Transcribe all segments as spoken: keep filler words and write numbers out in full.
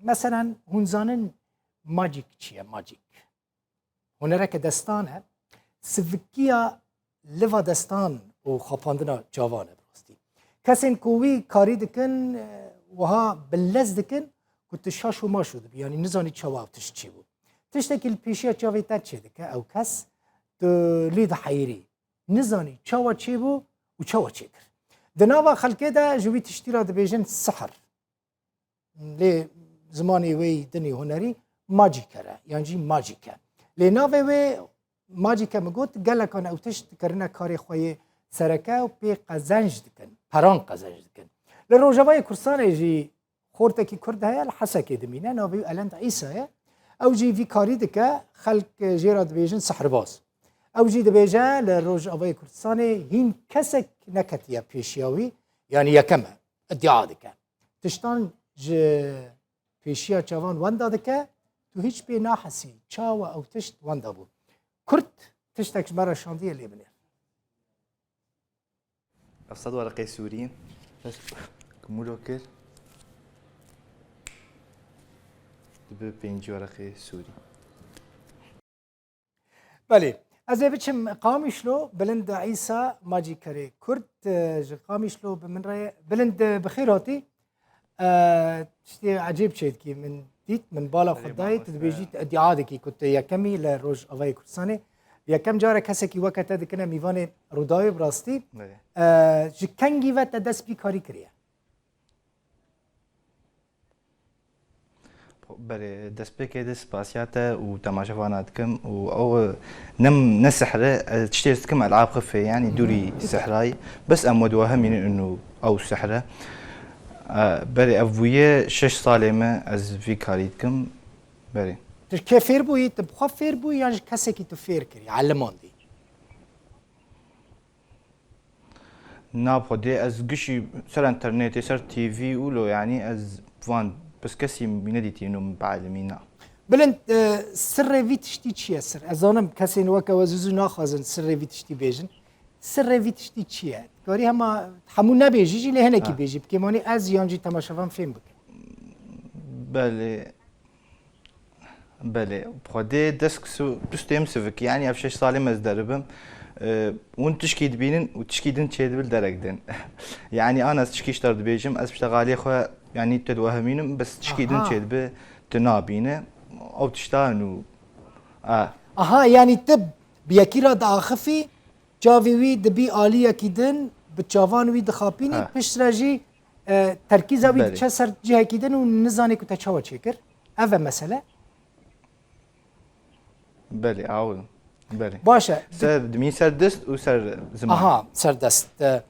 Meselen, hûn zanin magic çi ye? Magic. Hunereke destan e. Sivikiya liva destan û xapandina çavan e bi rastî. Kesên ku wî karî dikin, e, wiha bi lez dikin ku tu şaş û maş û dibî. Yanî nizanî çawa ev tişt çêbû. Tiştekî li pêşiya çavê te çêdike, ew kes tu lê diheyirî. Nizanî çawa çêbû û çawa çêkir. Di nava xelkê de ji wî tiştî re dibêjin sihr. Lê zimanê wê yî dinê hunerî macîker e, yan jî macîk e. Lê navê wê macîke min got, gelekan ew tişt dikerine karê xwe yê sereke û pê qezenc dikin, peran qezenc dikin. Li Rojavayê Kurdistanê jî xortekî Kurd heye, li Hesekê dimîne, navê wî Elend Îsa ye. Ew jî vî karî dike, xelk jê re dibêjin sihrbaz. Ew jî dibêje, li Rojavayê Kurdistanê hîn kesek neketiye pêşiya wî, yanî yekem e, îdia dike. Tiştan ji pêşiya çavan wenda dike, tu hîç pê nahesî çawa ew tişt wenda bû. Kurd tiştek ji me re şandiye lê binêr. Ev sed wereqê sûrî. Bes kumûlo kir. Dibe pêncî wereqê sûrî. Belê. Ez ê biçim Qamişlo, Bilind Îsa, macîkerê Kurd, e, ji Qamişlo bi min re ye. Bilind, e, bi xêr hatî. E, tiştê ecêb çêdikî min dît, min bala xwe dayî, tu dibêjî, tu îdia dikî ku tu yekemî li Rojavayê Kurdistanê. Yekem cara kesekî weke te dikine mîvanê Rûdawê bi rastî. Belê. E, ji kengî ve te dest bi karî kiriye? Belê, destpêkê de spasiya te û temaşevana dikim û ew ne, ne sihre, ez tiştê ez dikim elab xifê, yanî dûrî sihrayî. Bes em we diwehimînin û ew sihre. E, belê, ev bûye şeş salê me ez vî karî dikim. Belê. Tu kê fêr bûyî, tu bi xwe fêr bûyî yan ji kesekî tu fêr kirî, elimandî? Na xwedê ez gişî ser înternetê, ser T V û lo, yanî ez van piskesî wî nedîtî û bielmî na. Bilind, e, sirrê vî tiştî çi ye sir? Ez zanim kesên weke we zû zû naxwazin sirrê vî tiştî bêjin. Sirrê vî tiştî çi ye? Dikarî hema hemû nebêjî jî lê hinekî bêjî. Bi kêmanî ez yan jî temaşevan fêm bikin. Belê. Belê, xwedê dest su-, pistê min sivikî, yanî ev şeş salê me ez deribim. E, hûn tişkî dibînin û tişkî din çêdibe li derek din. Yanî ana ez tişkî ji te re dibêjim, ez piştexalê xwe, yanî te diwehimînim, bes tişkî din çêdibe, tu nabîne. Ew tişta hene û, a. Aha, yanî tu bi yekî re diaxifî, çavê wî dibî aliyekî din, bi çavan wî dixapînî, piştre jî e, terkîza wî diçe ser cihekî din û nizanî ku te çawa çêkir. Ev e mesele. Belê, aw. Belê. Baş e. Ser dimî ser dest û ser ziman. Aha, ser dest. E,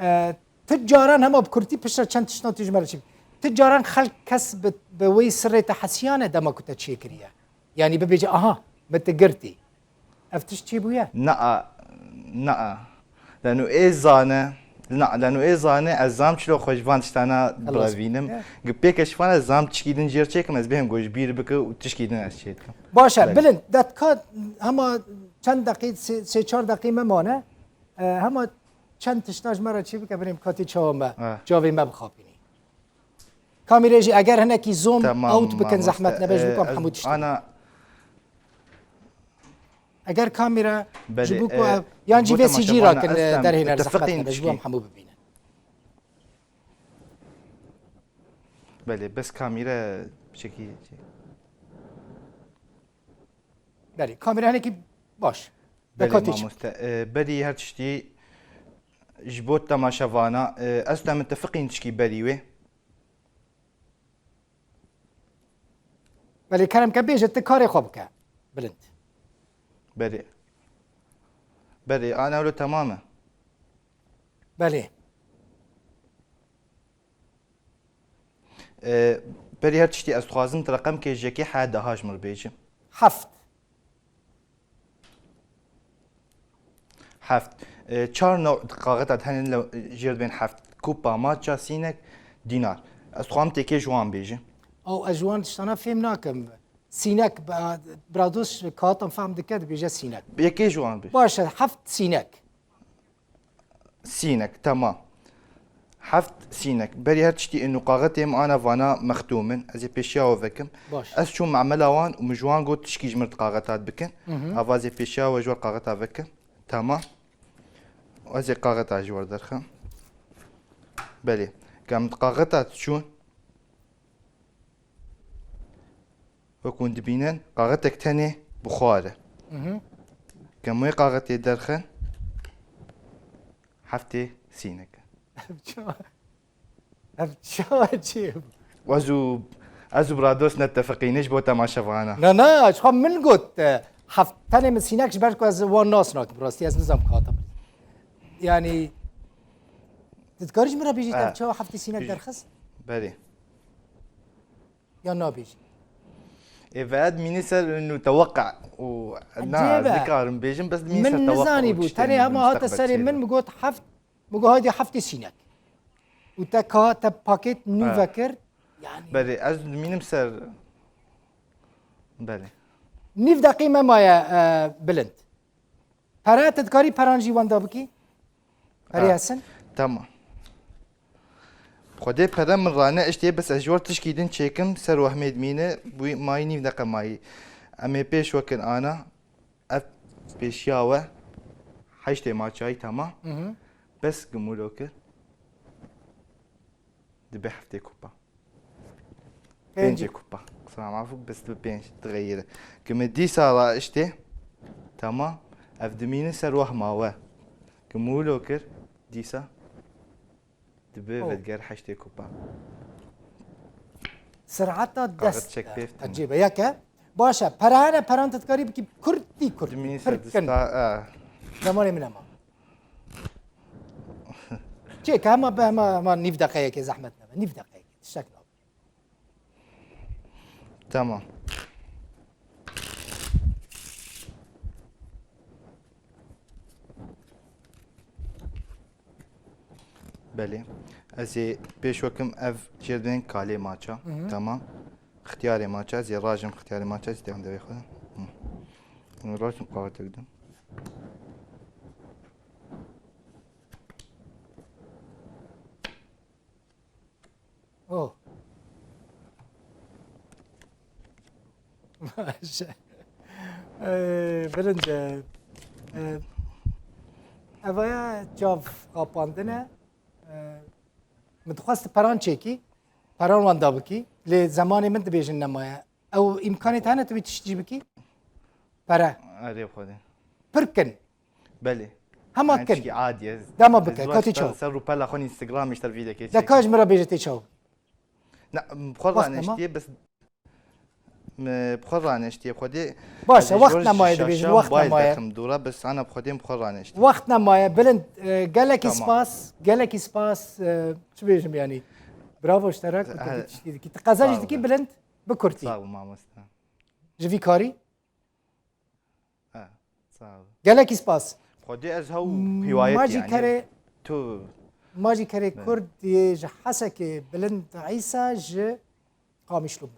e, tu caran hema bi kurtî piştre çend tiştan tu ji me re çêkir. Tu caran xelk kes bi, bi wê sirrê te hesiyane dema ku te çêkiriye. Yanî bibêje, aha, min tu girtî. Ev tişt çêbûye? Na, na. Leno ê zane, na, leno ê zane, ez zam çilo xwe ji van tiştana birevînim. Gi pêke ji van ez zam tişkî din jêr çêkim, ez bêhim ku ji bîr bike û tişkî din ez çê dikim. Baş e, bilind, detka hema çend deqî, sê, sê çar deqî me mane. E, hema çend tişta ji me re çê bike, birêm katî çawa me, çavê me bixapînî. Kamîrê jî eger hinekî zoom out bikin, zehmet nebe, ji bo ku em hemû tişt. Eger kamîre ji bo ku ev, yan jî vê C G rakin derhêner, zehmet nebe, ji bo em hemû bibînin. Belê, bes kamîre çekî. Belê, kamîre hinekî baş. Belê mamoste. E, berî her tiştî ji bo temaşevana, e, ez te min tefiqîn tişkî berî wê. Belê kerem ke bêje, tu karê xwe bike. Bilind. Belê. Belê, ana wilo temam e. Belê. E, berî her tiştî ez dixwazim tu reqemkê ji yekê heya deha ji min re bêjî. Heft. Heft. E, çar new kaxeta hene jêr dibên heft. Kupa, maça, sînek, dînar. Ez dixwazim têkê ji wan bêjî. Ew ez ji wan tiştana fêm nakim. Sînek, biradost kaxetan fehm dike, dibêje sînek. Yekê ji wan bê. Baş e, heft sînek. Sînek, temam. Heft sînek. Berî her tiştî ên û qaxetê min ana vana mexdûm in. Ez ê pêşiya we vekim. Baş. Ez çûm memela wan û min ji wan got tişkî ji min di qaxeta dibikin. Hı hı. Ava ez ê pêşiya we ji we qaxeta vekim. Tamam. Ez ê qaxeta ji we derxim. Belê. Ka min di qaxeta diçûn. Wek hûn dibînin, qaxetek tenê bi xwe re. Mhm. Ke min wê qaxetê derxin, heftê sînek. Ev çawa, ev çawa çi? Ez û, ez û Brados netefeqîne ji bo temaşevana. Na, na, ji xwe min got, e, heft, tenê min sînek ji ber ku ez wan nas nakim, rastî ez nizam katim. Yani, tu dikarî ji min re bêjî, te çawa heftê sînek derxist? Belê. Ya nabêjî? Ê, ve dimînî ser û teweqqa û na, ez nikarim bêjim, bes dimînî ser teweqqa. Min nizanî bû. Tenê hema hate serê min, min got heft, min got haydi heftê sînek. Û te ka te paket nû vekir. Yani. Belê, ez dimînim ser. Belê. Nîv deqî me maye, e, Bilind. Pere, tu dikarî peran jî wenda bikî? Perê hesin? Tamam. Xwedê pere min rane, eştê bes ez ji we tişkî din çêkim, ser wehmê dimîne, bûyî mayî nîv deqe mayî. Em ê pêş wekin ana, ev pêşiya we, heştê maçayî tamam. Mhm. Bes gimûlo kir. Dibe heftê kupa. Pêncê. Pêncê kupa. Qisra mafûk bes dibe pênc, dixeyire. Ki me dîsa ra iştê. Tamam. Ev dimîne ser wehma we. Ki mûlo kir, dîsa. Dibe Oh. vedger heştê kupa. Serata Kaxit dest çek pêv, tamam. Ecêbe yeke. Baş e. Perane, peran te dikarî bikî kurtî kurt. Dimîne ser dista, e. Zamanê min hema. Çêke hema be, hema, hema nîv deqeyekê zehmet nebe. Nîv deqeyekê. Tiştek nabe. Tamam. Belê. Ez ê pêş wekim ev çêrdên kalê maça. Hı hı. Tamam. Xtiyarê maça, ez ê rajim xtiyarê maça, ez ê tevin devê xwe. Hı. Rajim qaxetek dim. Oh. Baş e. Ee, birinci, e, evaya çav qapandine. E, min dixwest peran çêkî, peran wenda bikî. Lê zemanê min dibêjin nemaye. Ew îmkanê te hene tu wî tişt jî bikî? Pere. Erê xwedê. Pir kin. Belê. Hema kin. Tişkî adiye. Dema bike, katî çaw. Ser rûpela xwe Instagram îşter vîdekê çek. De ka ji min re bêje tê çaw. Na, bi xwe raneştiye, bes, bi xwe raneştiye, xwedê. Baş e, wext nemaye dibêjin, wext nemaye. Dûra, bes ana bi xwedê bi xwe raneştiye. Wext nemaye, Bilind, e, gelekî spas, gelekî spas, e, çi bêjim yani. Bravo ji te re, ku tu tiştî dikî. Tu qezenc dikî, Bilind, bi kurtî. Sağ ol mamoste. Ji vî karî? Ha, sağ ol. Gelekî spas. Xwedê ez hew hiwayetî Ma jî yani kerê, tu ma jî kerê Kurd yê ji Hesekê Bilind Îsa ji Qamişlo min